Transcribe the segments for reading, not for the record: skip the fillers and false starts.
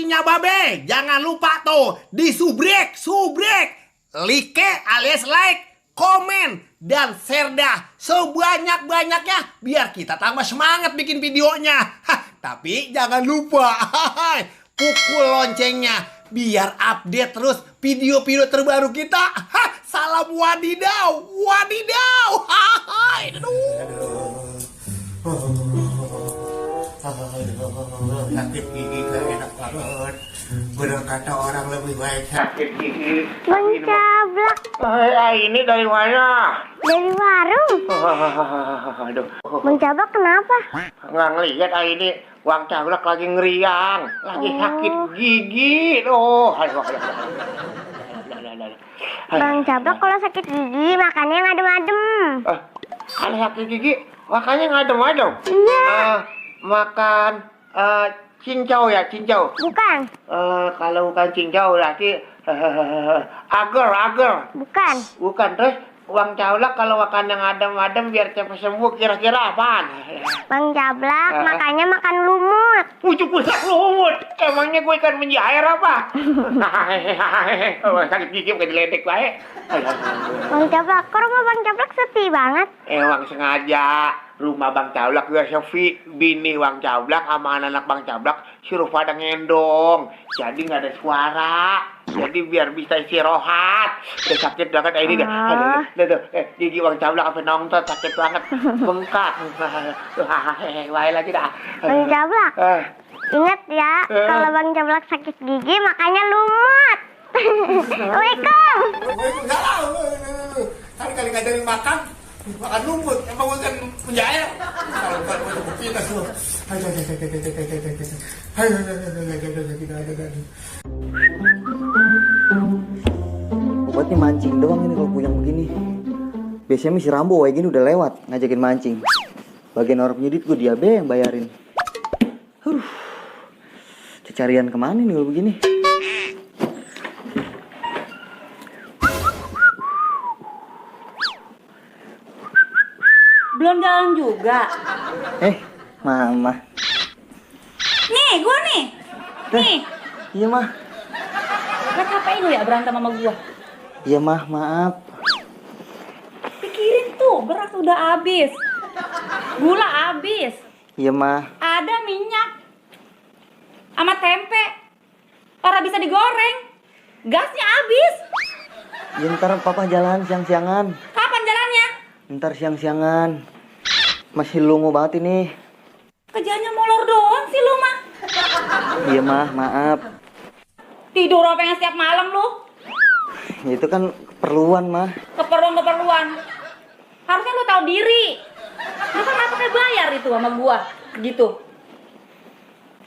IG-nya Babe. Jangan lupa tuh di subrek, like alias like, komen, dan share dah sebanyak-banyaknya biar kita tambah semangat bikin videonya. Tapi jangan lupa pukul loncengnya biar update terus video-video terbaru kita. Salam wadidaw, wadidaw. Sakit gigi gak enak banget. Bener kata orang lebih baik sakit gigi. Bang Cablak. Ini dari mana? Dari warung. Aduh. Bang Cablak kenapa? Nggak ngeliat ini Bang Cablak lagi ngeriang, lagi sakit gigi. Aduh. Bang Cablak kalau sakit gigi makannya yang adem-adem. Kalau sakit gigi makanya ngadem-adem. Iya. Makan cincau ya, cincau. Bukan. Kalau bukan cincau berarti agar. Bukan. Terus Bang Cablak kalau makan yang adem-adem biar cepat sembuh kira-kira apaan? Bang Cablak makannya makan lumut. Cukup lumut. Emangnya gue ikan menjair apa? Sakit gigi bukan diledek baik. Bang Cablak, kok rumah Bang Cablak sepi banget? Emang sengaja. Rumah Bang Cablak gue sepi. Bini Bang Cablak sama anak-anak Bang Cablak suruh pada ngendong. Jadi nggak ada suara. Jadi biar bisa istirahat. Udah sakit banget ini dah. Gigi Bang Cablak sampai nongtot sakit banget. Bengkak. Wae lagi dah. Bang Cablak, ingat ya, kalau Bang Cablak sakit gigi makanya lumut. Assalamualaikum. Kali-kali nggak dari makan lumut. Emang bukan penjahit. Kalau bukan kita tuh. Obatnya mancing doang ini kalau puyeng begini. Biasanya si Rambo kayak gini udah lewat ngajakin mancing. Bagian orang punya duit gue dia be yang bayarin. Carian kemana nih kalau begini? Belum jalan juga. Mama. Nih, gua nih. Nih. Iya mah. Lah ngapain lu ya berantem sama gua? Iya mah, maaf. Pikirin tuh, beras udah habis. Gula habis. Iya mah. Ada minyak. Sama tempe. Ora bisa digoreng. Gasnya habis. Ya ntar papa jalan siang-siangan. Kapan jalannya? Ntar siang-siangan. Masih lungu banget ini. Kerjanya molor doang sih lu mah. Iya mah, maaf. Tidur apa yang setiap malam lu? Itu kan keperluan mah. Keperluan. Harusnya lu tahu diri. Lu kan nggak pakai bayar itu sama gua. Gitu.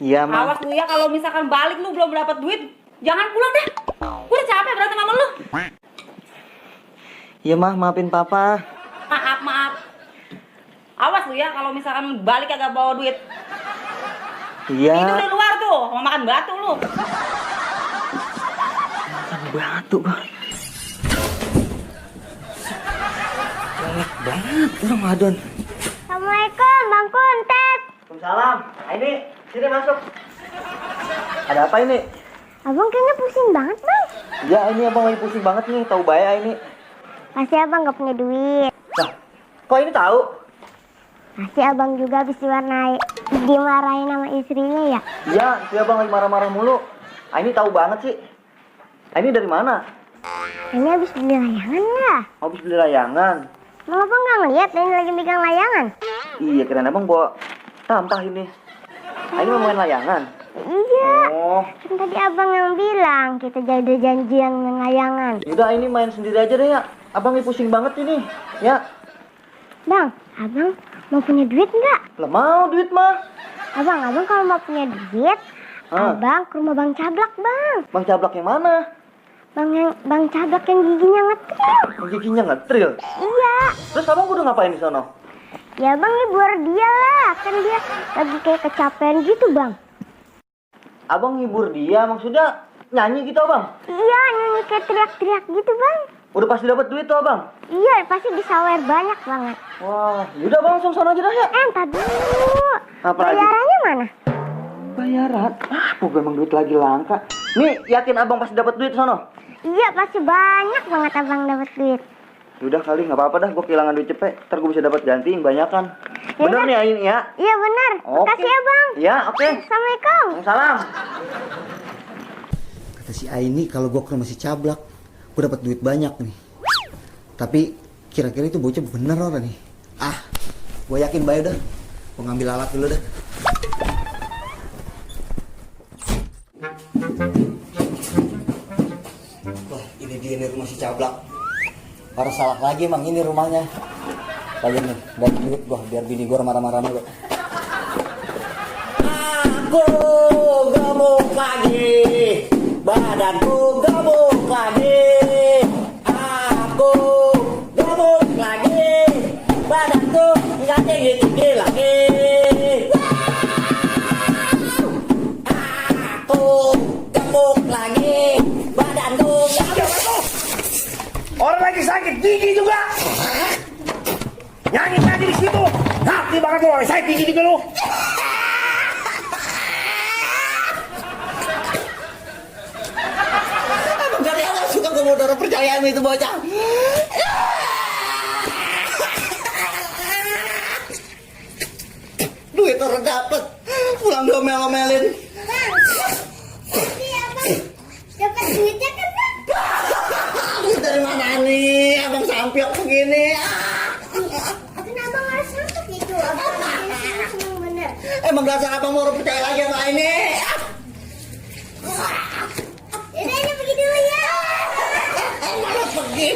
Iya mah. Awas lu ya kalau misalkan balik lu belum dapat duit, jangan pulang deh. Gua udah capek berantem sama lu. Iya mah, maafin papa. Maaf. Awas lu ya kalau misalkan balik agak bawa duit. Iya. Itu di luar tuh, mau makan batu lu. Makan batu kah? Galak banget Ramadan. Assalamualaikum, Bang Kuntet. Waalaikumsalam. Ini sini masuk. Ada apa ini? Abang kayaknya pusing banget, Bang. Ya ini abang lagi pusing banget nih, tahu bahaya ini. Pasti abang gak punya duit. Lah, kok ini tahu? Pasti abang juga habis dimarahin sama istrinya ya. Iya, si abang lagi marah-marah mulu. Ini tahu banget sih. Ini dari mana? Ini habis beli layangan lah. Habis beli layangan. Bang abang gak ngeliat ini lagi megang layangan? Iya, kirain abang bawa sampah ini. Ini mau main layangan. Iya. Oh, Kan tadi abang yang bilang kita jadi janji yang main layangan. yaudah ini main sendiri aja deh ya. Abang lagi pusing banget ini. Ya, Bang, abang mau punya duit nggak? lah mau duit mah. Abang kalau mau punya duit, abang ke rumah Bang Cablak, Bang. Bang Cablak yang mana? Bang Cablak yang giginya ngetril. Yang giginya ngetril. Iya. Terus abang udah ngapain di sono? Ya bang, hibur dia lah. Kan dia lagi kayak kecapean gitu, Bang. Abang hibur dia, maksudnya nyanyi gitu abang? Iya, nyanyi kayak teriak-teriak gitu, Bang. Udah pasti dapat duit tuh abang? Iya, pasti disawer banyak banget. Wah, yaudah abang langsung sono aja dah ya. Entar dulu. Apa lagi? Bayarannya mana? bayaran? Ah, gue memang duit lagi langka. Nih, yakin abang pasti dapat duit sono? Iya, pasti banyak banget abang dapat duit. Udah kali, nggak apa-apa dah. Gue kehilangan duit cepet. Ntar gue bisa dapat ganti yang banyakan. Bener nih Ain ya? Iya benar. Oke. Makasih ya bang. Iya, oke. Assalamualaikum. Salam. Kata si Aini kalau gue ke rumah si Cablak, gue dapat duit banyak nih. Tapi kira-kira itu bocah bener orang nih. Ah, gue yakin bayu dah. Gue ngambil alat dulu dah. Wah, ini dia nih rumah si Cablak. Harus salah lagi emang ini rumahnya. Kalian nih, dan duit gua biar bini gua marah-marah mulu. Aku gemuk lagi, badanku gemuk lagi. Aku gemuk lagi, badanku nggak tinggi-tinggi lagi. Aku gemuk lagi, badanku nggak. Orang lagi sakit gigi juga. Nyanyi di situ. Hati banget lo, sakit gigi juga lo. Emang gak ada suka gue mau dorong percayaan itu bocah. Duit orang dapet, pulang domel-omelin. Iya bang. Dapat duitnya kan bang? Duit dari mana nih, abang sampiok begini. Kenapa nggak sampai gitu? Abang seneng bener. Emang dasar abang mau percaya lagi sama ini. Yaudah ini pergi dulu ya. Malah pergi.